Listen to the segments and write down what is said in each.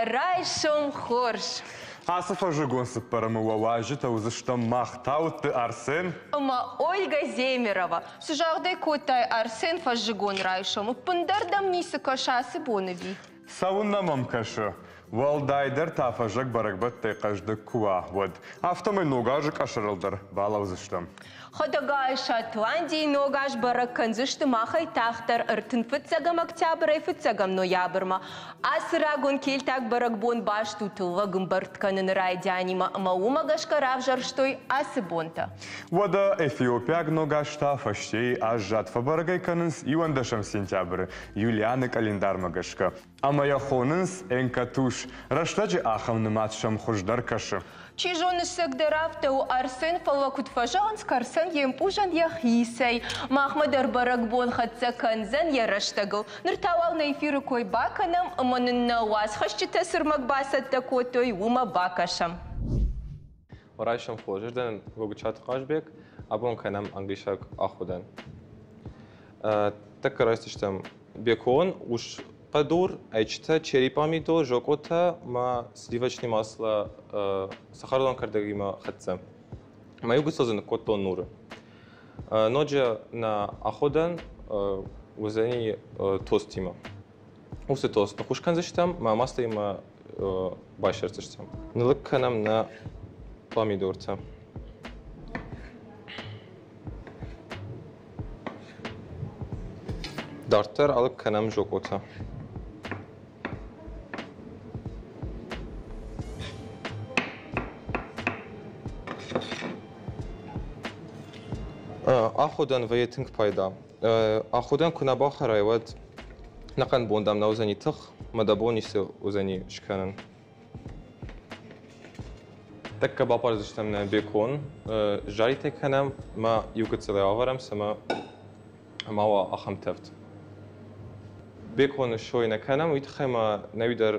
райсом хорз! Ацы фӕззыгон цыппӕрӕмы уӕ уазджытӕ уыдзыстӕм мах Тауытты Арсен ӕмӕ Ольга Земерова. Цы загъдӕй кодтай, Арсен, фӕззыгон райсом? Ӕппындӕр дӕм ницы кӕсы ацы боны ви? Цӕуыннӕ мӕм кӕсы? Уӕлдайдӕр та фӕззӕг бӕрӕгбӕттӕй хъӕздыг куы уа, уӕд. Афтӕмӕй Ног азы къӕсӕрыл дӕр балӕудзыстӕм. Хӕдӕгай, Шотландийы Ног аз бӕрӕг кӕндзысты махӕй тагъддӕр 35 октябрӕй фыццӕгӕм ноябрмӕ. Ацы рагон кельтаг бӕрӕгбон баст у тыллӕг ӕмбырд кӕныны райдианимӕ ӕмӕ уымӕ гӕсгӕ равзӕрстой ацы бонтӕ. Уӕдӕ эфиопиаг Ног аз та фӕстейы аззад фӕбӕрӕгӕй кӕнынц 11 сентябры Юлианы къӕлиндармӕ гӕсгӕ. Ӕмӕ йӕ хонынц Энкатуш. Рӕстӕджы ахӕм нымад сӕм хуыздӕр кӕсы. Чи зоны, сӕгдӕр афтӕ у Арсен, фӕлӕ куыд фӕзӕгъынц, кӕрцӕн йе мпъузӕн йӕхицӕй. Махмӕ дӕр бӕрӕгбон хӕццӕ кӕндзӕн йӕ рӕстӕгыл. Ныр та уал нӕ эфиры кой бакӕнӕм ӕмӕ нын нӕ уацхӕсджытӕ цы рмӕг бацӕттӕ кодтой, уымӕ бакӕсӕм. Райсом хорз дӕн Гогычаты Хъазбег, абон кӕнӕм англисаг аходӕн. Тӕккӕ райсдзыстӕм бекон, ус хъӕдур, ӕйчытӕ, черри пъамидор, зокъотӕ ма сливочный масло цӕхӕрадон кӕрдӕгимӕ хӕццӕ. Мӕ иу гыццыл дзы ныккодтон нуры. Ноджы нӕ аходӕн уыдзӕни тостимӕ. Уыцы тост ныхъхъус кӕндзыстӕм ӕмӕ маслоимӕ байсӕрдзыстӕм. Ныллыг кӕнӕм нӕ пъамидортӕ. Дарддӕр алыг кӕнӕм зокъотӕ. Аходӕн вӕййы тынг пайда. Аходӕн куы нӕ бахӕрай, уӕд ӕнӕхъӕн бон дӕм нӕ уыдзӕни тых, ӕмӕ дӕ бон ницы уыдзӕни скӕнын. Тӕккӕ баппардзыстӕм нӕ бекон, жаритӕ кӕнӕм ӕмӕ иу гыццылӕй авӕрӕм, цӕмӕ ма уа ахӕм тӕвд. Беконы сой нӕ кӕнӕм, уый тыххӕй ма нӕуи дӕр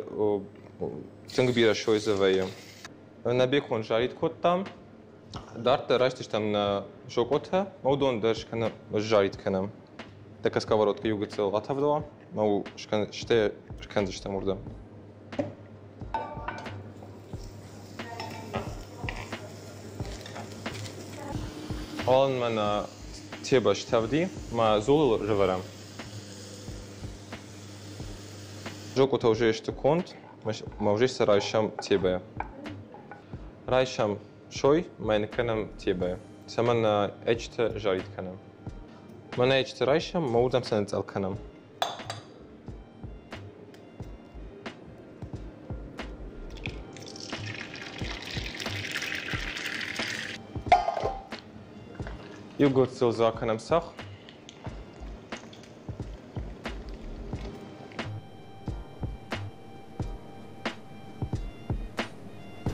тынг бирӕ сой дзы вӕййы. Нӕ бекон жарит кодтам, Дарддӕр райстыстӕм нӕ зокъотӕ, уыдон дӕр скӕнӕм, сжарить кӕнӕм. Тӕккӕ сковородкӕ иу гыццыл атӕвд уа, ӕмӕ стӕй скӕндзыстӕм уырдӕм. Уалынмӕ нӕ тебӕ стӕвди, мӕ дзулыл рывӕрӕм. Зокъотӕ уже сты конд, мӕ уже сӕ райсӕм тебӕйӕ. Райсӕм сой мӕ ныккӕнӕм тебӕ, цӕмӕн нӕ ӕйчытӕ зарид кӕнӕм. Мӕнӕ ӕйчытӕ райсӕм, мӕ уырдӕм сӕ ныцъӕл кӕнӕм. Иу гыццыл дзы акӕнӕм цӕхх.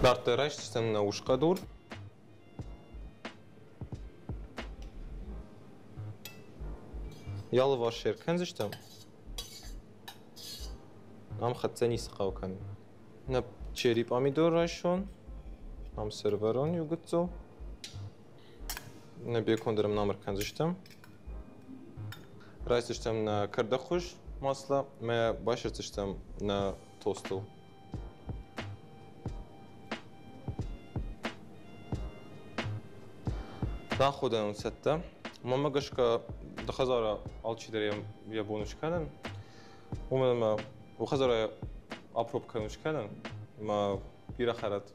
Дарддӕр райсдзыстӕм нӕ усхъӕдур. Йӕ алыварс ӕркӕндзыстӕм. Ам хӕццӕ ницы хъӕуы кӕнын. Нӕ черри пъамидор райсон, ам сӕрвӕрон иу гыццыл. Нӕ бекон дӕр ӕм нам ӕркӕндзыстӕм. Райсдзыстӕм нӕ кӕрдӕгхуыз масло мӕ байсӕрддзыстӕм нӕ тостыл. Аходӕн у цӕттӕ. Мӕнмӕ гӕсгӕ ды хӕдзары алчидӕр йӕ бон скӕнын. Уымӕн ӕмӕ у хӕдзары апроб кӕнын скӕнын ӕмӕ бирӕ хӕрӕт.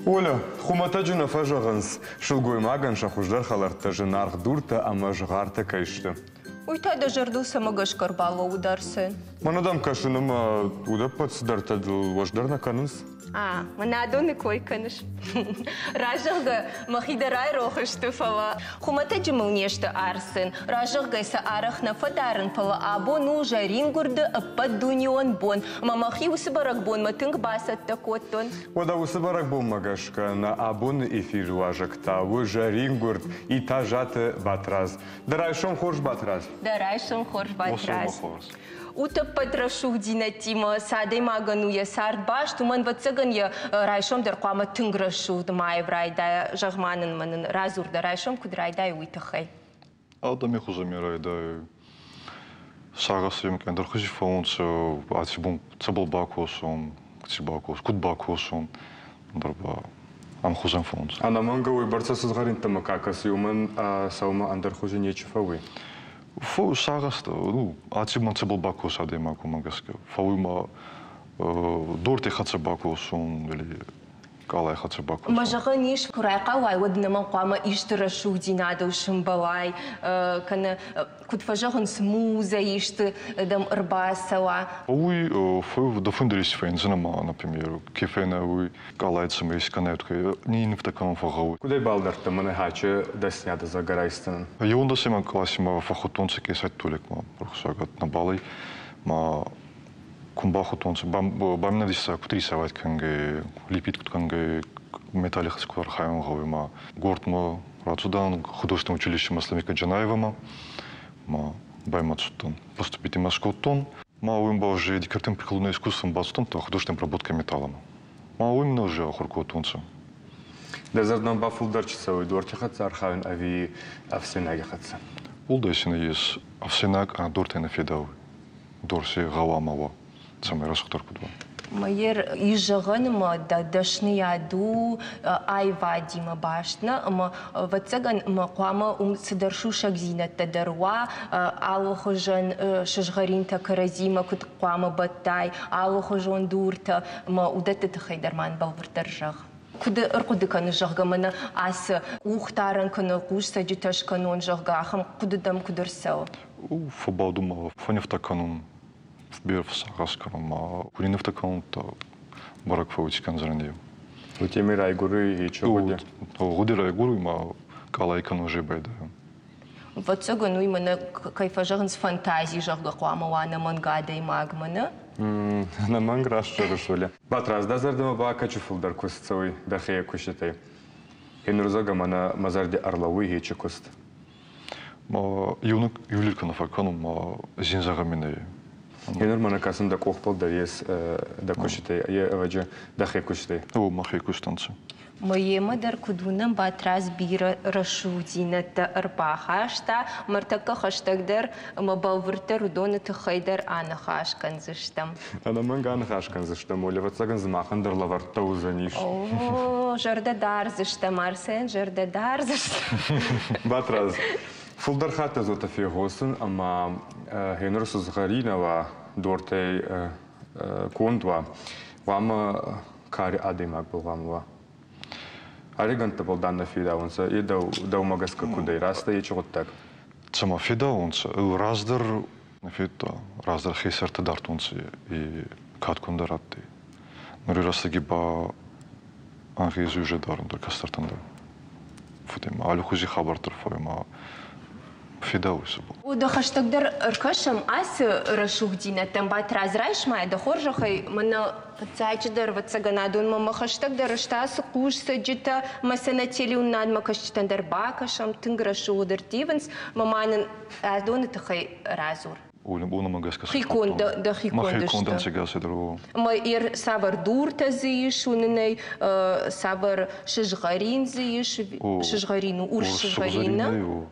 Оля, хуымӕтӕджы нӕ фӕзӕгъынц, сылгоймагӕн сӕ хуыздӕр хӕлӕрттӕ зынаргъ дуртӕ ӕмӕ згъӕртӕ кӕй сты. Уый та дӕ зӕрдыл цӕмӕ гӕсгӕ ӕрбалӕууыд, Арсен? Мӕнӕ дӕм кӕсын ӕмӕ уыдӕппӕт цыдӕртӕ дыл уӕздӕр нӕ кӕнынц. А, мӕнӕ адоны кой кӕныс. Разӕгъгӕ, мӕхи дӕр айрох сты, фӕлӕ хуымӕтӕджы мыл не сты Арсен. Разӕгъгӕ сӕ арӕх нӕ фӕдарын, фӕлӕ абон у зӕрингуырды ӕппӕтдунеон бон, ӕмӕ мӕхи уыцы бӕрӕгбонмӕ тынг бацӕттӕ кодтон. Уӕдӕ уыцы бӕрӕгбонмӕ гӕсгӕ нӕ абоны эфиры уазӕг та у зӕрингуырд Итазаты Батрадз. Дӕ райсом хорз, Батрадз! Дӕ райсом хорз, Батрадз! Хорз. Утӕппӕт рӕсугъддзинӕдтимӕ цы адӕймагӕн у йӕ цард баст, уымӕн, ӕвӕццӕгӕн, йӕ райсом дӕр хъуамӕ тынг рӕсугъд маив райдайа. Зӕгъ-ма нын, мӕ нын радзур, дӕ райсом куыд райдайы, уый тыххӕй. Адӕми хузӕн райдайуй. Сагъӕс ӕндӕрхузи фӕуунцӕ, аци бон цӕбӕл бакосон, ци бакос, куд бакосон, ӕндӕр ба ӕмхузӕн фӕуунцӕ. Ӕнӕмӕнгӕ уойбӕрцӕ сузгъӕринттӕмӕ ка кӕсуй, уомӕн сӕумӕ ӕндӕрхузи нечи фӕууй. Фу, сагъӕстӕ, ну, аци бон цӕбӕл бакоса адӕймаг, уомӕ гӕсгӕ. Фӕууй ма дорти хӕццӕ бакосон или къалай хӕццӕ бакосон. Мӕ зӕгъӕн ис, куы райхъал уай, уӕд нӕмӕн хъуамӕ исты рӕсугъддзинадыл сымбӕлай, кӕнӕ куыд фӕзӕгъынц, музӕ исты дӕм ӕрбацӕуа. Уый дӕ фӕндырис фендзынӕ ма, например, ке фенӕ уый къалай цӕмӕй искӕнӕ нинфтӕ кӕнун фӕгъгъӕуй. Кудӕй балдӕрдтӕ мӕнӕ хачы дӕсниадӕ зӕгӕрайстӕн? Еуӕндӕсемӕ класси ма фӕххудтонцӕ кесӕт Толикмӕ, рухсагад нӕбалӕй, ма кум бахудтонцӕ, баминӕвдиса куд рисовать кӕнгӕй, лепить куд кӕнгӕй, металли хӕццӕ куд архайун гъӕуй, ма городмӕ рацудан художественное училище Масламика Джанаевама, ма баймӕ Поступить има скодтон. Ма уым ба уже декоративно-прикладное искусством бацудтан, то художественная обработка металлом. Ма уым уже ахур кодтонцӕ. Дӕ зӕрдӕмӕ ба фулдӕр чи цӕуй, дорти хӕццӕ архайун ӕви ӕфсенаги хӕццӕ? Уолдай ес ӕфсенаг ӕ дортӕй нӕ федауй. Дор си гъӕуама уа, цӕмӕй рӕсугъддӕр куд уа. Майер ис зӕгъӕн ӕмӕ дӕ дӕсныйад у аивадимӕ баст нӕ, ӕмӕ ӕвӕццӕгӕн ӕмӕ хъуамӕ уым цыдӕр сусӕгдзинӕдтӕ дӕр уа, алыхуызӕн сызгъӕринтӕ кӕрӕдзимӕ куыд хъуамӕ бӕттай, алыхуызон дуртӕ ӕмӕ уыдӕтты тыххӕй дӕр ма бӕлвырддӕр зӕгъ. Куыд ӕрхъуыды кӕныс, зӕгъгӕ, мӕнӕ ацы къухдарӕн кӕнӕ хъусцӕджытӕ скӕнон, зӕгъгӕ, ахӕм хъуыды дӕм куыд ӕрцӕуы? Фӕбадун ма фӕнифтӕ кӕнун, берӕ сагъӕс кӕнун ма ку нифтӕ кӕнун, то бӕрӕг фӕууй кӕндзӕнӕн еу. Уотемӕй райгуруй ечи гъуди? Гъуди райгуруй ма къалай кӕнун уже байдайун. Ӕвӕццӕгӕн, уый мӕнӕ кӕй фӕзӕгъынц фантази, зӕгъгӕ, хъуамӕ уа ӕнӕмӕнг адӕймагмӕ, нӕ? Ӕнӕмӕнг раст зӕгъыс, Оля. Батрадз, дӕ зӕрдӕмӕ ба кӕчи фулдӕр куст цӕуй дӕхе куститӕй? Хенур зӕгъӕ, мӕнӕ мӕ зӕрди ӕрлӕууй хечи куст. Ма еунӕг ювелиркӕ нӕ фӕккӕнун, ма зин зӕгъӕн мин ӕй. Хенур мӕнӕ кӕсун дӕ къохбӕл дӕр ес дӕ куститӕй, е ӕвӕджи дӕхе куститӕй. О, мӕхе кустӕнцӕ. Моемӕ дӕр куыд уынӕм, Батрадз бирӕ рӕсугъддзинӕдтӕ ӕрбахаста. Мӕртӕккӕ хӕстӕгдӕр ӕмӕ бӕлвырддӕр уыдоны тыххӕй дӕр аныхас кӕндзыстӕм. Ӕнӕмӕнг аныхас кӕндзыстӕм, Оля, ӕвӕццӕгӕн дзы махӕн дӕр лӕвӕрттӕ уыдзӕнис. О, зӕрдӕ дардзыстӕм, Арсен, зӕрдӕ дардзыстӕм. Батрадз, фулдӕр хатт ӕз уотӕ фегъосун, ӕма хенур сузгъӕрийнӕ уа, дортӕй конд уа, хъуамӕ кари адӕймагбӕл гъуамӕ уа. Ӕригӕнттӕбӕл дан нӕ федаунцӕ, е дӕумӕ гӕсгӕ куд ӕй, раст ӕй ечи гъуддаг? Цӕмӕ федаунцӕ? Раздӕр нӕ федта, раздӕр хецӕртӕ дардтонцӕ и кадгундӕр адтӕй. Нури рӕстӕги ба ӕнгъезуй уже дарун дӕр кӕстӕртӕн дӕр. Фудӕй аллихузи хабӕрттӕ ма федауй сӕбӕл. Дӕ хӕстӕгдӕр ӕркӕсӕм ацы рӕсугъддзинӕдтӕм. Батрадз, райс-ма дӕ хорзӕхӕй, мӕнӕ фыццаджыдӕр, ӕвӕццӕгӕн, адонмӕ мӕ хӕстӕгдӕр сты ацы хъусцӕджытӕ, мӕ сӕ нӕ телеуынынадмӕ кӕсджытӕн дӕр бакӕсӕм, тынг рӕсугъд ӕрттивынц, мӕ ма нын адоны тыххӕй радзур. Уонӕмӕ гӕсгӕ Хиконд, дӕ хиконд сты. Мӕхи Ӕмӕ цавӕр дуртӕ дзы ис уынынӕй, цавӕр сызгъӕрин дзы ис, сызгъӕрин у, урс сызгъӕрин, нӕ?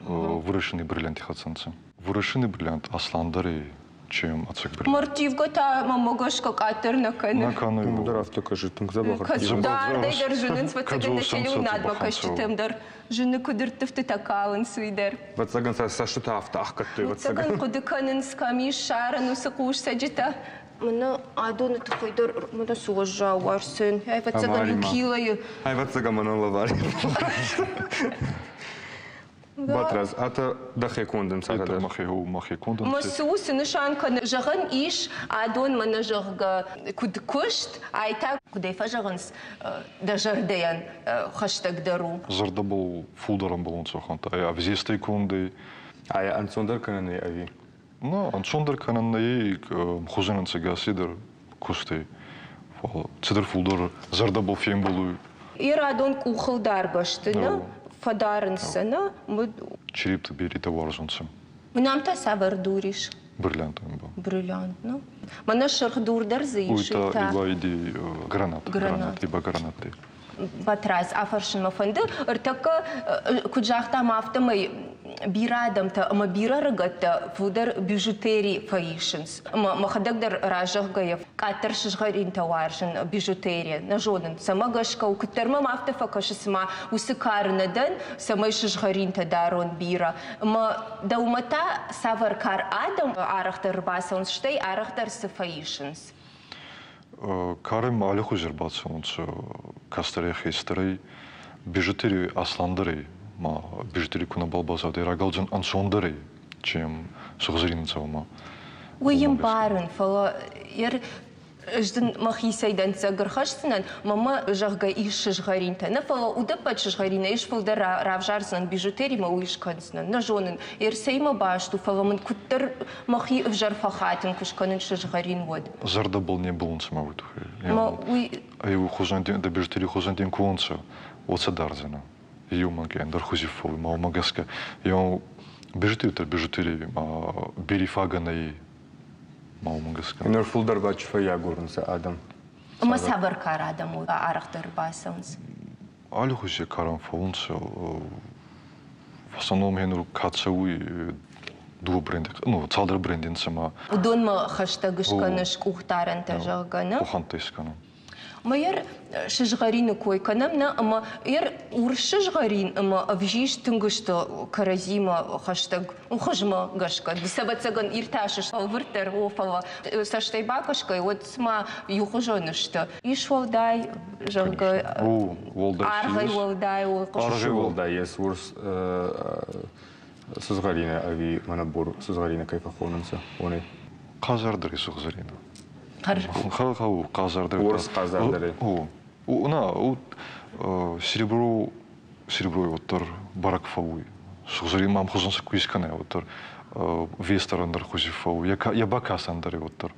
Вырышыны бриллианти хӕцӕнцӕ. Вырышыны бриллиант асландӕр чем ӕцӕг бриллиант. Мартивгӕ та мӕмӕ гӕсгӕ къаддӕр нӕ кӕны. Нӕ кӕны. Уым дӕр афтӕ кӕсы, тынг дзӕбӕх ӕрттивы. Дардӕй дӕр зынынц, ӕвӕццӕгӕн, нӕ телеуынадмӕ кӕсджытӕм дӕр зыны, куыд ӕрттывтытӕ калынц, уый дӕр. Ӕвӕццӕгӕн сӕ цӕстытӕ афтӕ ӕхгӕдтой, ӕвӕццӕгӕн. Хъуыды кӕнынц, кӕм ис ссарын уыцы хъусцӕджытӕ. Мӕнӕ адоны тыххӕй дӕр мӕнӕ цы уӕззау Арсен. Ӕвӕццӕгӕн, иу килойы. Ӕвӕццӕгӕн, мӕнӕн лӕвар. Батрадз, атӕ дӕхе кондӕн цӕгӕдӕр? Мӕхе кондӕн. Ма цы у, цы нысан кӕны? Зӕгъӕн ис, адон мӕнӕ, зӕгъгӕ, куыд куыст, ай та, куыдӕй фӕзӕгъынц, дӕ зӕрдӕйӕн хӕстӕгдӕр у. Зӕрдӕбӕл фулдӕр ӕмбӕлунцӕ хуӕнтӕ. Ӕвзестӕй кондӕй. Ай ӕнцондӕр кӕнӕн ӕй ӕви? На, ӕнцондӕр кӕнӕн нӕй, хузӕн ӕнцӕ дӕр кустӕй. Фал цидӕр фулдӕр зӕрдӕбӕл фембӕлуй. Ирадон къухыл даргӕ сты, нӕ? Фӕдарынц сӕ, нӕ? Черепты беретӕ уарзунцӕ. Нам та цавӕр дур ис? Бриллиант ба. Бриллиант, ну. Мӕнӕ сырх дур дӕр дзы ис. Уый та иба гранат. Гранат, иба гранат. Батрадз, афӕрсын мӕ фӕнды. Ӕртӕккӕ, куыд загътам, афтӕмӕй Бирӕ адӕмтӕ ӕмӕ бирӕ ӕрыгӕттӕ фылдӕр бижутери фӕисынц. Ӕмӕ мӕхӕдӕг дӕр разӕгъгӕйӕ къаддӕр сызгъӕринтӕ уарзын бижутерийӕ. Нӕ зонын, цӕмӕ гӕсгӕ у, куыддӕр мӕм афтӕ фӕкӕсы, цыма уыцы кары нӕ дӕн, цӕмӕй сызгъӕринтӕ дарон бирӕ. Ӕмӕ дӕумӕ та цавӕр кар адӕм арӕхдӕр ӕрбацӕуынц, стӕй арӕхдӕр цы фӕисынц? Карӕм аллихузи ӕрбацӕунцӕ кӕстӕрӕй хестӕрӕй, бижутери асландӕрӕй ма бижутери ку нӕбал базадӕй, рагӕлдзӕн ӕнцондӕрӕй, чем сугъзӕрийнӕ дзаума. Уый йын барын, фӕлӕ ӕз дын мӕхицӕй дӕнцӕг ӕрхӕсдзынӕн, мӕмӕ, зӕгъгӕ, ис сызгъӕринтӕ. Нӕ, фӕлӕ удӕппӕт сызгъӕринӕй ис фылдӕр равзардзынӕн бижутеримӕ, уый скӕндзынӕн. Нӕ зонын, ӕрцӕимӕ баст у, фӕлӕ мын куыддӕр мӕхи ӕвзӕр фӕхатын куы скӕнын сызгъӕрин, уӕд. Зӕрдӕбӕл не мбӕлунцӕ мӕ уой туххӕй. Уый хузӕн дӕ бижутери хузӕн дин ку унцӕ, уоцӕ дардзӕнӕ. Еу мӕнкъи ӕндӕр хузи фӕууй, ма уомӕ гӕсгӕ еу бижутери бижутери ма бери фагӕ нӕй, ма уомӕ гӕсгӕ. Нур фулдӕр ба чи фӕййагорунцӕ адӕм? Ӕма цавӕр кар адӕм арӕхдӕр бацӕунцӕ? Аллихузи карӕн фӕуунцӕ. В основном нур ка цӕуй дууӕ бренди, ну, цалдӕр бренди нцӕ ма. Уыдонмӕ хӕстӕг скӕныс къухдарӕнтӕ, зӕгъгӕ, нӕ? Къухӕнтӕ скӕнӕм. Ӕмӕ сызгъӕрины кой кӕнӕм, нӕ, ӕмӕ урс сызгъӕрин ӕмӕ ӕвзист тынг сты кӕрӕдзимӕ хӕстӕг хуызмӕ гӕсгӕ. Ӕвӕццӕгӕн, иртасыс бӕлвырддӕр, о, фӕлӕ цӕстӕй бакӕсгӕ, уӕд цыма иухуызон сты. Ис уӕлдай, зӕгъгӕ, аргъӕй уӕлдай у. Аргъӕй уӕлдай ес урс сызгъӕринӕ ӕви мӕнӕ бур сызгъӕринӕ кӕй фӕхонунцӕ, уонӕй? Хъазардӕри сыгъзӕринӕ. Хъӕу хъазардӕри. Урс хъазардӕри. О, на, серебро, серебро уӕддӕр бӕрӕг фӕууй. Сыгъзӕрин ма ӕмхуызон цы куы искӕнай, уӕддӕр вес дӕр ӕндӕр хузи фӕууй, йӕ бакаст ӕндӕр уӕддӕр.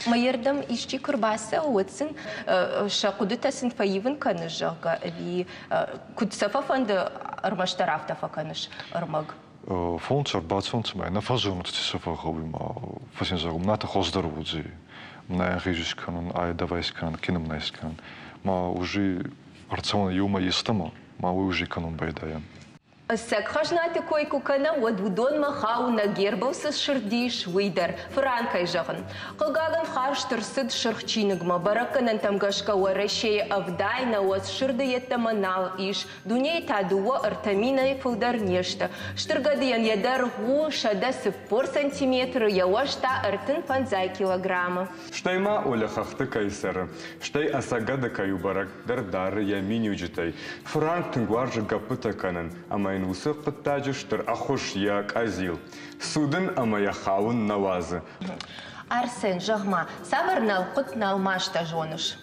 Мӕйырдӕм исчи куы рбацӕуы, уӕд сын сӕ хъуыдытӕ сын фӕивын кӕныс, зӕгъгӕ, ӕви куыд сӕ фӕфӕнды, ӕрмӕстдӕр афтӕ фӕкӕныс ӕрмӕг? Фондз ӕрбацӕунцӕ ма нӕ фӕззонуд ци сӕ фӕгъгъӕуй ма фӕсин зӕгъун, натӕ хуӕздӕр уодзӕй. Нӕ ӕнгъезуй скӕнун, айдавӕй скӕнун, кином нӕ скӕнун. Ма уже ӕрцӕуӕн еумӕ естӕмӕ, ма уой уже кӕнун байдайӕн. Ӕцӕг хӕзнаты кой куы кӕнӕм, уӕд уыдонмӕ хауы нӕ гербыл цы сырд ис, уый дӕр. Фыранкӕй зӕгъын. Хъыгагӕн, хаст ӕрцыд Сырх чиныгмӕ. Бӕрӕггӕнӕнтӕм гӕсгӕ Уӕрӕсейы 99 сырды йеддӕмӕ нал ис. Дунейы та 2-3 минӕй фылдӕр не сты. Стыр гӕдыйӕн йӕ дӕргъ у 140 сантиметры, йӕ уӕз та 35 килограммы. Стӕй ма Оля хӕхты кӕй цӕры, стӕй ӕцӕгады кӕй у бӕрӕг дӕр дары йӕ миниуджытӕй. Фыранк тынг уарзы гӕппытӕ кӕнын, ӕмӕ йын уыцы хъуыддаджы стыр ӕххуыс йӕ къӕдзил. Цудын ӕмӕ йӕ хауын нӕ уадзы. Арсен, зӕгъ-ма, цавӕр налхъуыт-налмастӕ зоныс?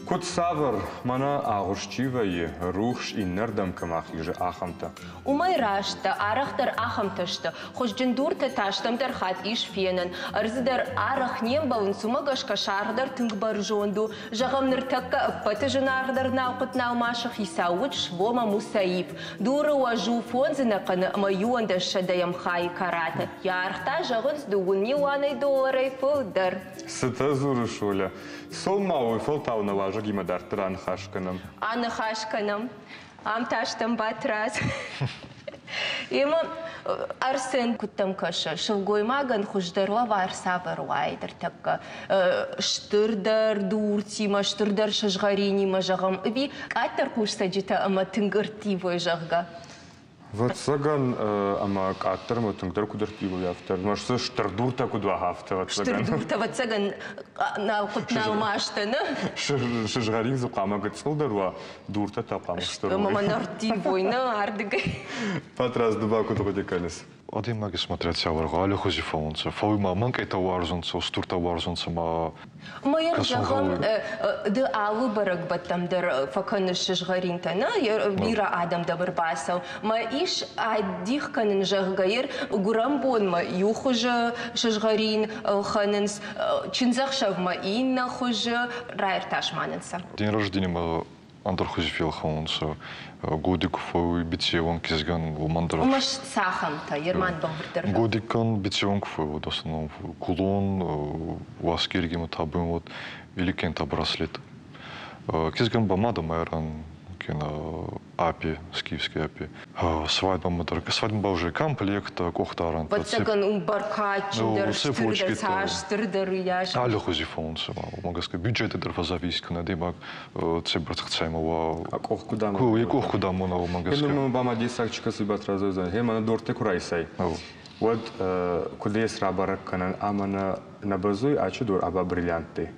Куыд цавӕр, мӕнӕ агъуыст чи вӕййы, рухс иннӕрдӕм кӕм ахизы, ахӕмтӕ. Уымӕй раст дӕ, арӕхдӕр ахӕмтӕ сты. Хуызджын дуртӕ та стӕмдӕр хатт ис фенӕн. Ӕрдзы дӕр арӕх не мбӕлынц, уымӕ гӕсгӕ саргъ дӕр тынг бӕрзонд у. Зӕгъӕм, ныртӕккӕ ӕппӕты зынаргъдӕр налхъуыт-налмасы хицау уыд Шлома Мусаиф. Дуры уӕз у фондз ӕнӕхъӕны ӕмӕ иуӕндӕс сӕдӕйӕм хайы караты. Йӕ аргъ та, зӕгъынц, дыууын милуанӕй долларӕй фылдӕр. Цытӕ дзурыс, Оля? Цом ма уый фӕлтау нӕ уазӕгимӕ дарддӕр аныхас кӕнӕм. Аныхас кӕнӕм. Ам та стӕм Батрадз. Емӕ Арсен куыдтӕм кӕсы, сылгоймагӕн хуыздӕр лӕвар цавӕр уаид ӕртӕккӕ? Стырдӕр дуртимӕ, стырдӕр сызгъӕринимӕ, зӕгъӕм, ӕви къаддӕр хъусцӕджытӕ ӕмӕ тынг ӕрттивой, зӕгъгӕ? Ӕвӕццӕгӕн, ӕмӕ къаддӕр ӕмӕ тынгдӕр куыд ӕрттивой, афтӕ. Ӕрмӕст дзы стыр дуртӕ куыд уа, афтӕ, ӕвӕццӕгӕн. Стыр дуртӕ, ӕвӕццӕгӕн, налхъуыт налмастӕ, нӕ? Сызгъӕрин дзы хъуамӕ гыццылдӕр уа, дуртӕ та хъуамӕ стыр уой. Ӕмӕ мӕ ӕрттивой, нӕ, ардыгӕй. Батрадз, ды ба куыд хъуыды кӕныс? Адӕймаги смотря цавӕр аллихузи фӕуунцӕ. Фӕууй ма мӕнкъетӕ уарзунцӕ, устуртӕ уарзунцӕ ма Майор, зӕгъӕм, ды алы бӕрӕгбӕттӕм дӕр фӕкӕныс сызгъӕринтӕ, нӕ? Бирӕ адӕм дӕм ӕрбацӕуы. Мӕ ис адих кӕнын, зӕгъгӕ, гуырӕн бонмӕ иу хуызы сызгъӕрин ӕлхӕнынц, чындзӕхсӕвмӕ иннӕ хуызы. Раиртас ма нын сӕ. День рождения ӕндӕр хузи фелхӕнунцӕ. Годи ку фӕууй биццеуӕн кизгӕн, уомӕн дӕр. Уымӕ цахӕмтӕ, Ерман бӕлвырддӕр. Годиккӕн биццеуӕн ку фӕууй, в основном кулон, Уасгергимӕ табун вот, или кента браслет. Кизгӕн ба мадӕ Майрӕн кенӕ апи, скифский апи. Свадьбамӕ дӕр, свадьба уже комплект, къухдарӕнтӕ. Ӕвӕццӕгӕн, ум бӕркадджындӕр, стырдӕр, цас стырдӕр уыйас. Аллихузи фонсы, уымӕ гӕсгӕ бюджеты дӕр фӕзавис кӕны адӕймаг цӕйбӕрц хцаймӕ уа. Къух куд амона. Къух куд амона, уымӕ гӕсгӕ. Гъе ба ма дессаг чи кӕсуй Батрадзой, гъе мӕнӕ дортӕ ку райсай, уӕд куд ес рабӕрӕг кӕнӕн ӕма нӕ нӕ бӕззуй ачи дор аба бриллианттӕй?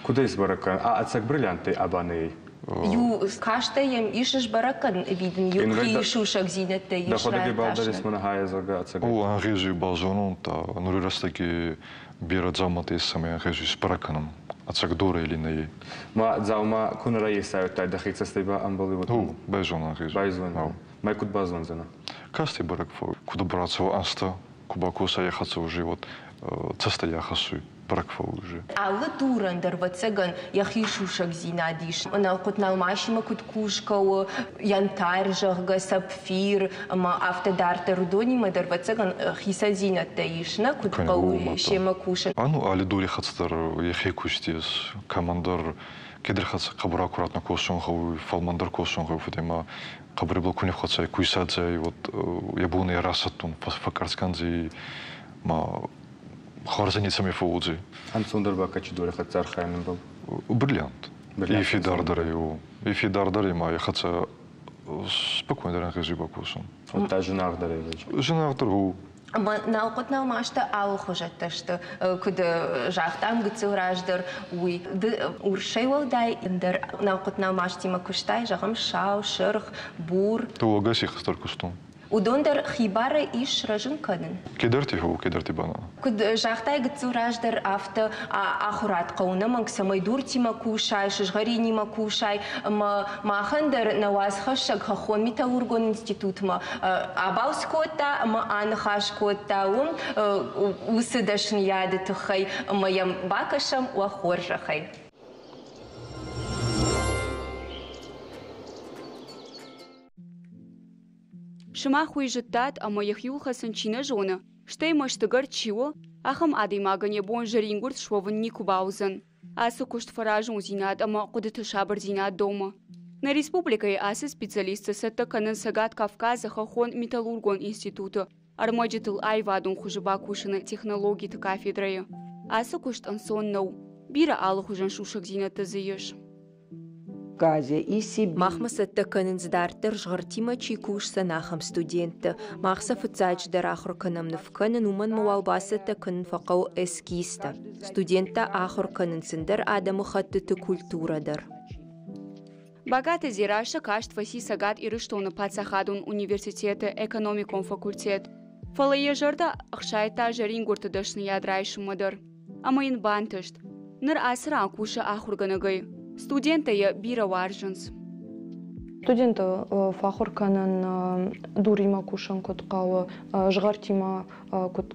Куд ес бӕрӕг кӕнӕн, а ӕцӕг бриллианттӕй аба нӕй? Иу кастӕй йӕм ис сбӕрӕг кӕнын ӕви дын иу хи сусӕгдзинӕдтӕ ис Дӕхуӕдӕг ибӕл дӕр ес хай, зӕгъгӕ, ӕцӕгӕй? О, ӕнгъезуй базонун, та нури рӕстӕги берӕ дзауматӕ ес, цӕмӕй ӕнгъезуй сбӕрӕг кӕнун, ӕцӕг дор или нӕй. Ма дзаума ку нӕ райесайудтай дӕхи цӕстӕй ба ӕмбӕлуй? О, байзонун ӕнгъезуй. Байзонун. Ма куд базондзӕнӕ? Касти бӕрӕг фӕууй, куд бацӕуа ӕнзтӕ, ку бакоса йӕ хӕццӕ уже вот цӕстӕй ахӕссуй, бӕрӕг фӕууй уже. Алы дурӕн дӕр, ӕвӕццӕгӕн, йӕхи сусӕгдзинад ис. Налхъуыт-налмасимӕ куыд кусгӕ у, янтарь, зӕгъгӕ, сапфир ӕмӕ афтӕ дарддӕр, уыдонимӕ дӕр, ӕвӕццӕгӕн, хицӕндзинӕдтӕ ис, нӕ куыд хъӕуы семӕ кусын. Ану али дури хӕццӕ дӕр йӕхи куст ес, кӕмӕндӕр кедр хӕццӕ хъӕбӕр аккуратно косун гъӕуй, фӕлмӕндӕр косун гъӕуй, фудӕй хъӕбӕр ку ниххуӕцай, ку исадзай, вот йӕ бон ӕй расӕттун, фӕккъӕрц кӕндзӕй ма хуарзӕй нецӕмӕй фӕууодзӕй. Ӕнцондӕр ба кӕчи дори хӕццӕ архайӕн Бриллиант. И федардӕр ӕй, и федардӕр ма йӕ хӕццӕ спокойно ӕнгъезуй бакосун. Уӕдта зынаргъдӕр ӕй. Зынаргъдӕр у. Ӕмӕ налхъуыт-налмастӕ алыхуызӕттӕ сты, куыд загътам гыццыл раздӕр, уый. Ды урсӕй уӕлдай ӕндӕр налхъуыт-налмастимӕ куыстай, зӕгъӕм, сау, сырх, бур. Дыууӕ хистӕр куыстон. Уыдон дӕр хибарӕй ис сырӕзын кӕнын? Кедӕрти гъӕуы, кедӕрти ба нӕ. Куыд загътай гыццыл раздӕр, афтӕ ахуырад хъӕуы ӕнӕмӕнг, цӕмӕй дуртимӕ кусай, сызгъӕринимӕ кусай, ӕмӕ махӕн дӕр нӕ уацхӕссӕг хӕххон металлургон институтмӕ абалц кодта ӕмӕ аныхас кодта уым уыцы дӕсныйады тыххӕй, ӕмӕ йӕм бакӕсӕм уӕ хорзӕхӕй. Сымах уый зыдтат ӕмӕ йӕхиуыл хӕцын чи нӕ зоны, стӕй мӕстыгӕр чи у, ахӕм адӕймагӕн йӕ бон зӕрингуырд суӕвын никуы бауыдзӕн. Ацы куыст фӕразондзинад ӕмӕ хъуыдыты сабырдзинад домы. Нӕ республикӕйы ацы специалистты цӕттӕ кӕнынц Цӕгат Кавказы хӕххон-металлургон институты ӕрмӕджытыл аивадон хуызы бакусыны технологиты кафедрӕйы. Ацы куыст ӕнцон нӕу, бирӕ алыхуызон сусӕгдзинӕдтӕ дзы ис. Махмӕ цӕттӕ кӕнынц дарддӕр згъӕртимӕ чи кусдзӕн, ахӕм студенттӕ. Мах сӕ фыццаджыдӕр ахуыр кӕнӕм ныв кӕнын, уымӕн ма уал бацӕттӕ кӕнын фӕхъӕуы эскизтӕ. Студенттӕ ахуыр кӕнынц ӕндӕр адӕмыхӕттыты культурӕ дӕр. Багаты Дзерассӕ каст фӕци Цӕгат Ирыстоны паддзахадон университеты экономикон факультет. Фӕлӕ йӕ зӕрдӕ ӕхсайдта зӕрингуырты дӕсныйад райсынмӕ дӕр. Ӕмӕ йын бантыст. Ныр ацы ран кусы ахуыргӕнӕгӕй. Студенттӕ йӕ бирӕ уарзынц. Студенты фӕахуыр кӕнын дуримӕ кусын куыд хъӕуы, згъӕртимӕ куыд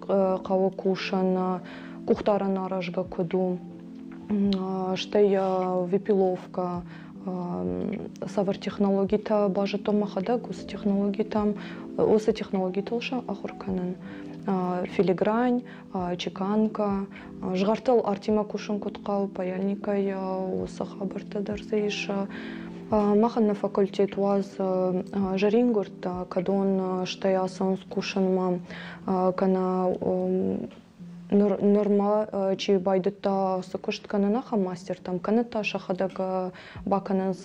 хъӕуы кусын, къухдарӕн аразгӕ куыд у, стӕй выпиловка, цавӕр технологитӕ базыдтон мӕхӕдӕг, уыцы технологитӕм, уыцы технологитыл сӕ ахуыр кӕнын. Филигрань, чеканка, згъӕртыл артимӕ кусын куыд хъӕуы, паяльникӕй уыцы хабӕрттӕ дӕр дзы ис. Махӕн нӕ факультет уадзы зӕрингуырдтӕ, кӕдон стӕй ацӕуынц кусынмӕ, кӕнӕ нырма чи байдыдта цы куыст кӕнын, ахӕм мастертӕм, кӕнӕ та сӕхӕдӕг бакӕнынц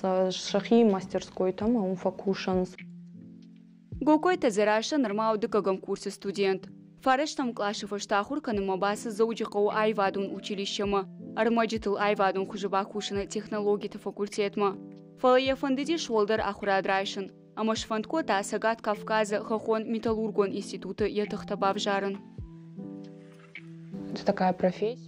сӕхи мастерскойтӕм, уым фӕкусынц. Гокойты Дзерассӕ нырма у дыккӕгӕм курсы студент. Фарӕстӕм къласы фӕстӕ ахуыр кӕнынмӕ бацыд Дзӕуджыхъӕуы аивадон училищемӕ, ӕрмӕджытыл аивадон хуызы бакусыны технологиты факультетмӕ. Фӕлӕ йӕ фӕндыдис уӕлдӕр ахуырад райсын ӕмӕ сфӕнд кодта Цӕгат Кавказы хӕххон-металлургон институты йӕ тыхтӕ бавзарын.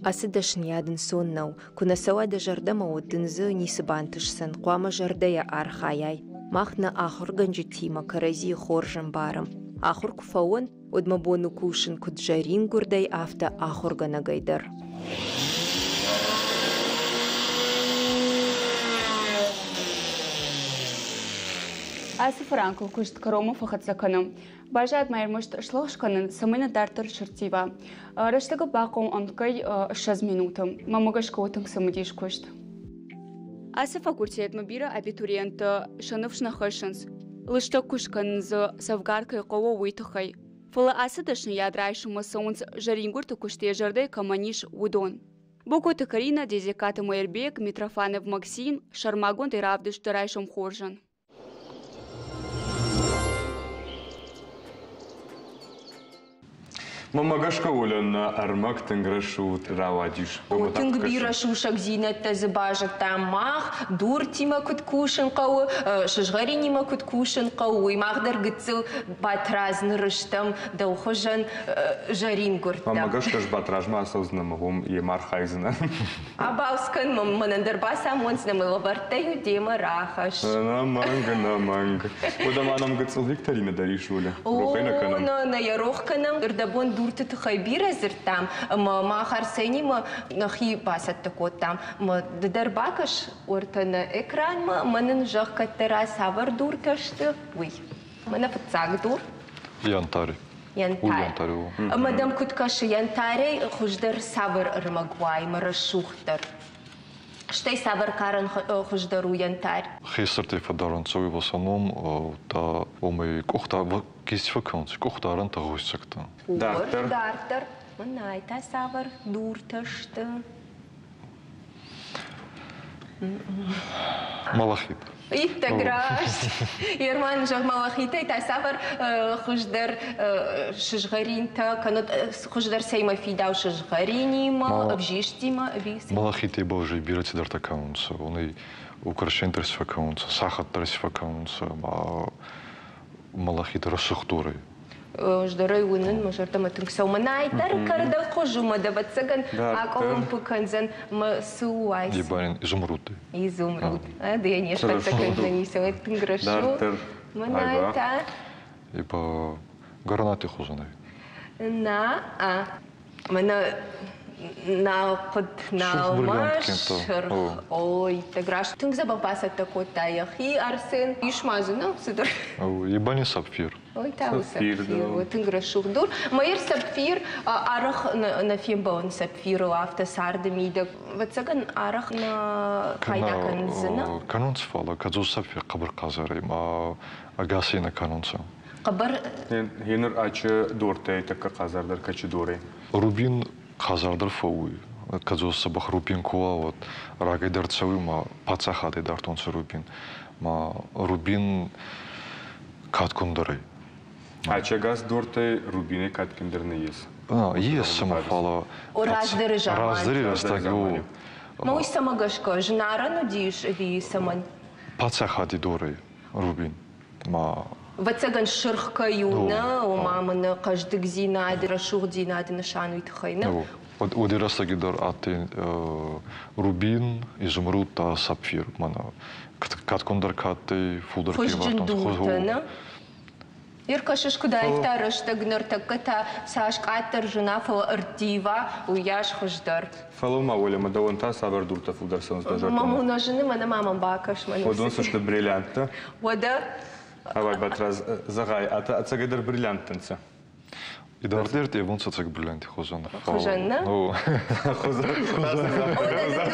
Ацы дӕсныйад ӕнцон нӕу. Куы нӕ цӕуа дӕ зӕрдӕмӕ, уӕд дын дзы ницы бантысдзӕн, хъуамӕ зӕрдӕйӕ архайай. Мах нӕ ахуыргӕнджытимӕ кӕрӕдзийы хорз ӕмбарӕм. Ахуыр куы фӕуон, уӕд мӕ бон у кусын куыд зӕрингуырдӕй, афтӕ ахуыргӕнӕгӕй дӕр. Ацы фыранкыл куыст кӕронмӕ фӕхӕццӕ кӕнӕм. Баззад ма ӕрмӕст слӕгъз кӕнын, цӕмӕй нӕ дарддӕр сӕрттива. Рӕстӕгы бахъӕуы ӕмткӕй 20 минуты. Мӕнмӕ гӕсгӕ у тынг цымыдис куыст. Ацы факультетмӕ бирӕ абитуриенттӕ сӕ ныфс нӕ хӕссынц, лыстӕг куыст кӕнын дзы дзӕвгар кӕй хъӕуы, уый тыххӕй. Фӕлӕ ацы дӕсныйад райсынмӕ цӕуынц зӕрингуырты куыст йӕ зӕрдӕйы кӕмӕн ис, уыдон. Бокоты Карина, Дезекаты Мӕирбег, Митрофанов Максим, сӕрмагондӕй равдысты райсом хорзӕн. Мӕнмӕ гӕсгӕ Оля нӕ ӕрмӕг тынг рӕсугъд рауадис. О, тынг бирӕ сусӕгдзинӕдтӕ дзы базыдтам мах, дуртимӕ куыд кусын хъӕуы, сызгъӕринимӕ куыд кусын хъӕуы, уый мах дӕр гыццыл Батрадз нырыстӕм дӕу хуызӕн зӕрингуырдтӕ. Мӕнмӕ гӕсгӕ ӕз Батразмӕ ацӕудзынӕн ӕмӕ уым йемӕ архайдзынӕн. Абалц кӕн, мӕнӕн дӕр бацамондзынӕ мӕ лӕвӕрттӕ-иу демӕ рахӕсс. Ӕнӕмӕнг, ӕнӕмӕнг. Уӕдӕ ма нӕм гыццыл викторинӕ дӕр ис, Оля. Рох ӕй нӕ кӕнӕм. Нӕ, нӕ йӕ рох кӕнӕм. Ӕрдӕбон дурты тыххӕй бирӕ дзырдтам, ӕмӕ мах Арсенимӕ нӕхи бацӕттӕ кодтам. Ӕмӕ ды дӕр бакӕс уӕртӕ нӕ экранмӕ, ӕмӕ нын зӕгъ, кӕддӕра цавӕр дуртӕ сты, уый. Мӕнӕ фыццаг дур. Янтарь. Янтарь. Ӕмӕ дӕм куыд кӕсы, янтарӕй хуыздӕр цавӕр ӕрмӕг уай мӕ рӕсугъддӕр? Стӕй цавӕр карӕн хуыздӕр у янтарь? Хестӕртӕй фӕдарунцӕ уой в основном та уомӕй къухта кисти фӕккӕнунцӕ къухдарӕнтӕ гъосцӕгтӕ. Дарддӕр. Дарддӕр. Мӕнӕй та цавӕр дуртӕ сты? Малахит. Иттӕг раст. Ерман, зӕгъ, малахитӕй та цавӕр хуыздӕр сызгъӕринтӕ кӕнӕ хуыздӕр цӕимӕ фидау сызгъӕринимӕ, ӕвзистимӕ ӕви Малахитӕй бӕлзӕй бирӕ цидӕртӕ кӕнунцӕ. Уонӕй украшение дӕр си фӕккӕнунцӕ, сахат дӕр си фӕккӕнунцӕ, ма малахит рӕсугъддорӕй. Ӕз уынын, мӕ зӕрдӕмӕ тынг цӕуы. Мӕнӕй дӕр кӕрдӕгхуыз у, мӕ ӕвӕццӕгӕн акъуылымпы кӕндзӕн мӕ цы у ай? Ебанин изумруд. Изумруд. Ды йӕ не схӕццӕ кӕндзӕни, цӕуы тынг рӕсугъд. Мӕнӕй та? Ибо гранаты хуызӕнӕй. На, а. Мӕнӕ налхъуыд налмас, сырх. Ой, иттӕг раст. Тынг дзӕбӕх бацӕттӕ кодта йӕхи Арсен. Ис ма дзы, нӕ, цыдӕр. Ебани сапфир. Ой, та у сапфир. Тынг рӕсугъд дур. Майыр сапфир арӕх нӕ фембӕлын сапфирыл афтӕ царды мидӕг. Ӕвӕццӕгӕн, арӕх нӕ пайда кӕндзынӕ. Кӕнунц, фӕлӕ кӕдзос сапфир хъӕбӕр хъазарӕй ма ӕгасӕй нӕ кӕнунцӕ. Хъӕбӕр Гъеныр ачы дортӕй тӕккӕ хъазардӕр кӕчы дорӕй? Рубин хъазардӕр фӕууй. Кӕдзос дзӕбӕх рубин ку уа, уӕд рагӕй дӕр цӕуй ма паддзахадӕй дардтонцӕ рубин. Ма рубин кадгундӕр ӕй. Ачӕгас дортӕй рубинӕй кадгиндӕр нӕййес? Ес сӕмӕ, фӕлӕ Раздӕры заман. Раздӕри рӕстӕг Ма уый цӕмӕ гӕсгӕ зынарӕн уыдис ӕви цӕмӕн? Паддзахади дорӕй рубин. Ма Ӕвӕццӕгӕн, сырх кӕй у, нӕ, ома мӕнӕ хъӕздыгдзинад, рӕсугъддзинады нысан уый тыххӕй, нӕ? Уӕди рӕстӕги дӕр адтӕй рубин, изумруд та сапфир. Мӕнӕ кӕдкондӕр ка адтӕй, фулдӕр ке Хуызджын дуртӕ, нӕ? Ӕркӕсыс, куыд аивта рӕстӕг, ныртӕккӕ та цас къаддӕр зына, фӕлӕ ӕрттива, уыйас хуыздӕр. Фӕлӕ ма уӕлӕмӕ дӕуӕн та цавӕр дуртӕ фылдӕр цӕуынц дӕ зӕрдӕмӕ? Маму нӕ зыны, мӕнӕ ма мӕм бакӕс. Мӕн Уыдон цы сты бриллианттӕ? Уӕдӕ? Авай, Батраз, зӕгъай, ата ӕцӕгӕйдӕр бриллианттӕ нцӕ? Идарддӕр тъевун цӕцӕг бриллианти хузӕн. Хузӕн, нӕ? Хузӕн.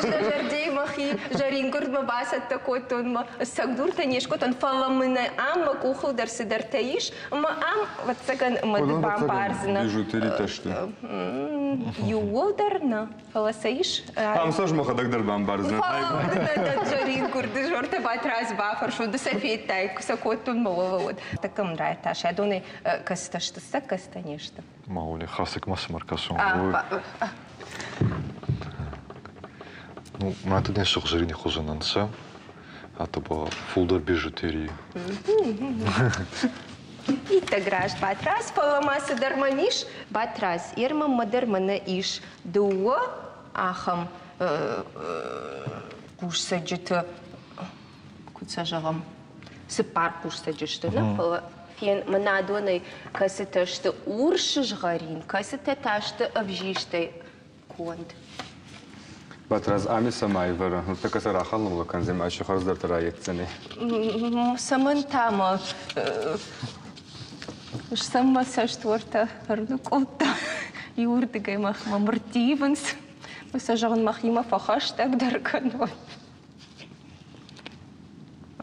Зӕрдей мӕхи зӕрингуырдмӕ бацӕттӕ кодтон, мӕ цӕгдуртӕ не скодтон, фӕлӕ мын ам мӕ къухыл дӕр цыдӕртӕ ис, ӕмӕ ам, ӕвӕццӕгӕн, мӕ ды бамбардзынӕ. Бижутеритӕ сты. Иууылдӕр нӕ, фӕлӕ сӕ ис. Ам сӕ мӕхӕдӕг дӕр бамбардзынӕн. Зӕрингуырды зортӕ Батрадз бафӕрсон, ды сӕ федтай, куы сӕ кодтон, мӕ уӕлӕ уыд. Тӕккӕ мын райдта, сӕдонӕй кӕцытӕ сты, сӕ кӕцытӕ не сты. Маули, хасык ма цымӕ ркӕсон. Ну, мӕ тут не сыгъзӕрини хузӕн ӕнцӕ, а то ба фулдӕр бижутерии. Иттӕг раст, Батрадз, фӕлӕ ма цыдӕр мӕм ис. Батрадз, ермӕммӕ дӕр мӕнӕ ис дыууӕ ахӕм хъусцӕджыты, куыд сӕ зӕгъӕм, цыппар хъусцӕджы сты, нӕ, фӕлӕ фен мӕнӕ адонӕй кӕцытӕ сты урс сызгъӕрин, кӕцытӕ та сты ӕвзистӕй конд. Батрадз ами цӕмӕй ӕвӕры? Нуртӕккӕ сӕ рахалын кӕндзӕн ӕмӕ хуӕздӕртӕ райетдзӕнӕй. Цӕмӕн та мӕ сӕм мӕ цӕст уӕртӕ ӕрныкъуылдта. Иуырдыгӕй мӕхимӕ мыртивынц. Сӕ зӕгъын мӕхимӕ фӕхӕстӕгдӕр кӕнон.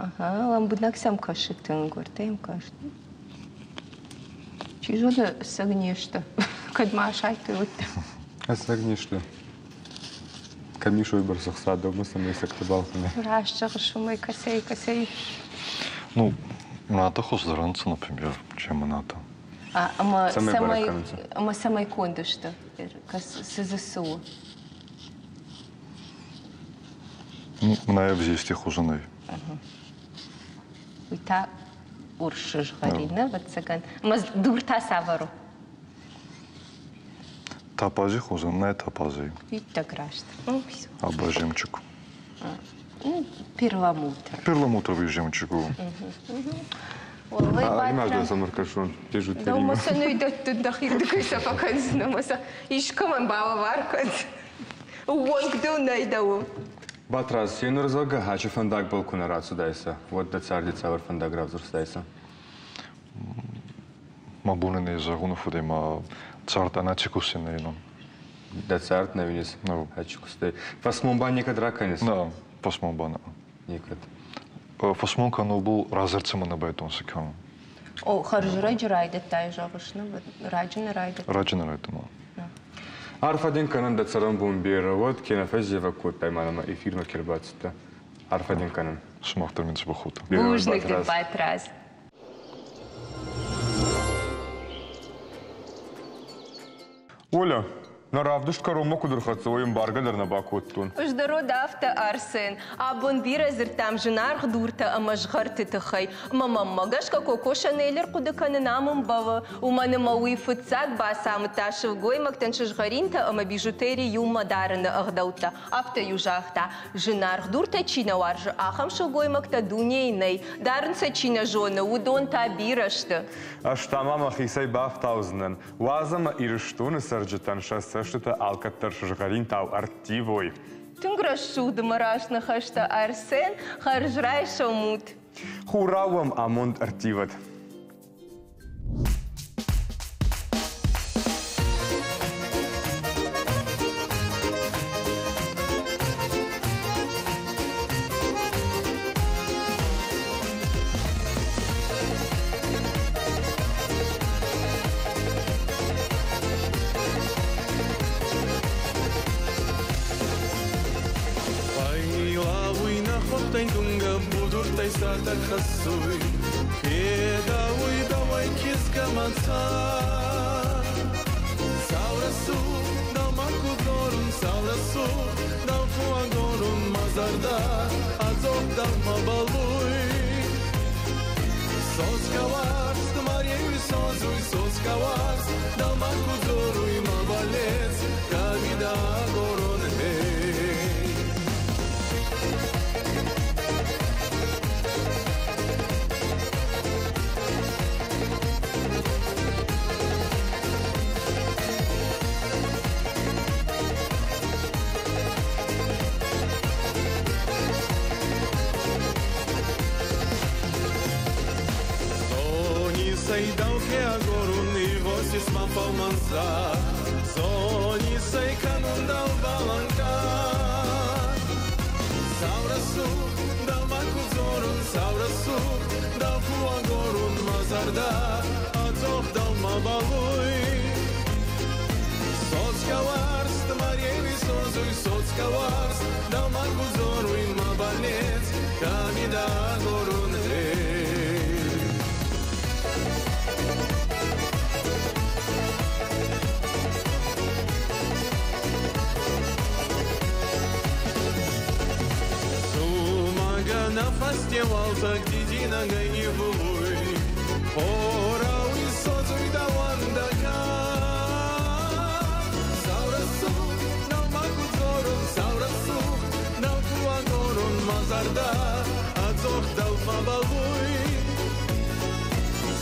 Ага, лӕмбынӕг сӕм кӕсы тынг, уӕртӕ йӕм каст. Чи зоны, ӕцӕг не сты. Кӕд ма асайдтой, уӕддӕр. Ӕцӕг не сты. Кӕм ис уыйбӕрц ӕхца дӕумӕ, цӕмӕй цӕгтӕ балхӕнай? Раст зӕгъыс, уымӕй кӕцӕй, кӕцӕй. Ну, НАТО хуыздӕр ӕнцӕ, например, чем НАТО. Ӕмӕ цӕмӕй, ӕмӕ цӕмӕй конд сты? Цы дзы цы у? Мӕнӕ ӕвзисти хузӕнӕй. Уый та урс сызгъӕрин, ӕвӕццӕгӕн. Ӕмӕ дур та цавӕр у? Тапази хузӕн, нӕ тапази. Иттӕг раст. Аба жемчуг. Перламутр. Перламутровый жемчуг. Ӕмӕ сӕм ӕркӕсон, Дӕумӕ сӕ нӕ дӕттын, дӕхирдыгӕй сӕ фӕкӕндзынӕ ӕмӕ сӕ искӕмӕн балӕвар кӕн. Ууӕнк дыл нӕй дӕуыл. Батрадз, еныр зӕгъгӕ, хачы фӕндагбӕл ку нӕ рацудайсӕ, уӕд дӕ царди цавӕр фӕндаг равзурстайсӕ? Мӕ бон ин зӕгъуни фудӕй ма цард ӕнӕ кустӕй нӕ уинун. Дӕ цард нӕ уинис? Хачи кустӕй. Фӕсмон ба некӕд ракӕнис? Нӕ, фӕсмон ба нӕ. Некӕд. Фӕсмон кӕнун разӕрцӕмӕ нӕ байтонцӕ кӕнун. О, хӕрзрӕджы райдыдтай, зӕгъыс, нӕ? Раджы нӕ райдыдтай? Раджы нӕ райдыдтон. Арфӕ дин кӕнӕн дӕ цӕрӕнбон берӕ уӕд, кенӕ фӕззевӕг кодтай мӕнӕ эфирмӕ ке рбацудтӕ. Арфӕ дин кӕнӕн. Сымах дӕр мин дзӕбӕх уотӕ. Бузныг дын, Батрадз. Оля, нӕ равдыст кӕронмӕ куыд ӕрхӕццӕ, уый ӕмбаргӕ дӕр нӕ бакодтон. Хуыздӕр уӕд афтӕ, Арсен. Абон бирӕ дзырдтам зынаргъ дуртӕ ӕмӕ згъӕрты тыххӕй. Ӕмӕ мӕнмӕ гӕсгӕ Коко Шанель ӕрхъуыды кӕнын ам ӕмбӕлы, уымӕн ӕмӕ уый фыццаг бацамыдта сылгоймӕгтӕн сызгъӕринтӕ ӕмӕ бижутери иумӕ дарыны ӕгъдӕуттӕ. Афтӕ-иу загъта, зынаргъ дуртӕ чи нӕ уарзы, ахӕм сылгоймӕгтӕ дунейы нӕй, дарын сӕ чи нӕ зоны, уыдон та бирӕ сты. Ӕз та ма мӕхицӕй бафтаудзынӕн, уадз ӕмӕ Ирыстоны цӕрджытӕн сӕ цӕстытӕ алкӕддӕр сызгъӕринтау ӕрттивой. Тынг рӕсугъд ӕмӕ раст ныхӕстӕ, Арсен, хӕрзрайсом ут! Хурау уӕм амонд ӕрттивӕд! Фӕйлауй нӕ хуӕнхтӕй дунгӕ, будуртӕй сатӕг хӕссуй. Федауй дӕуӕй кизгӕ мӕ цар. Сау рӕсугъд, дӕумӕ ку дзорун, сау рӕсугъд, дӕу ку агорун, мӕ зӕрдӕ ӕдзох дӕумӕ бӕллуй. Содзгӕ уарзт мӕ реуи содзуй, содзгӕ уарзт дӕумӕ ку дзоруй, мӕ бӕллец, кӕми дӕ агорун, гьей. Зони дӕу ке агорун, игъосис мӕ фӕлмӕн зар. Зони кӕнун дӕубӕл ӕнкъард. Сау рӕсугъд, дӕумӕ ку дзорун, сау рӕсугъд, дӕу ку агорун, мӕ зӕрдӕ ӕдзох дӕумӕ бӕллуй. Содзгӕ уарзт мӕ реуи содзуй, содзгӕ уарзт дӕумӕ ку дзоруй, мӕ бӕллец, кӕми дӕ агорун, гьей. Сумага нӕ фӕсте уалдзӕг дидинӕгӕй нивулуй, Хорау исодзуй дӕуӕн дӕ кад. Сау рӕсугъд, дӕумӕ ку дзорун, сау рӕсугъд, дӕу ку агорун, мӕ зӕрдӕ ӕдзох дӕумӕ бӕллуй.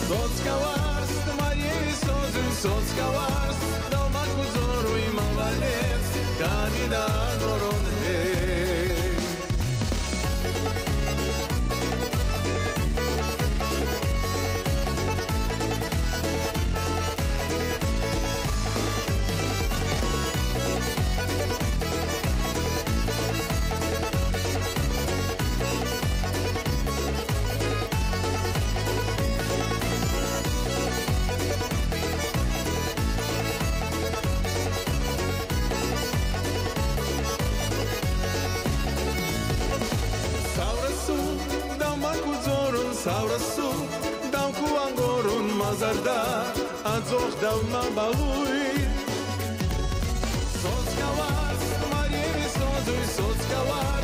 Содзгӕ уарзт мӕ реуи содзуй, содзгӕ уарзт дӕумӕ ку дзоруй, мӕ бӕллец, кӕми дӕ агорун, гьей. Сау рӕсугъд, дӕу ку агорун, мӕ зӕрдӕ ӕдзох дӕумӕ бӕллуй. Содзгӕ уарзт мӕ реуи содзуй, содзгӕ уарзт.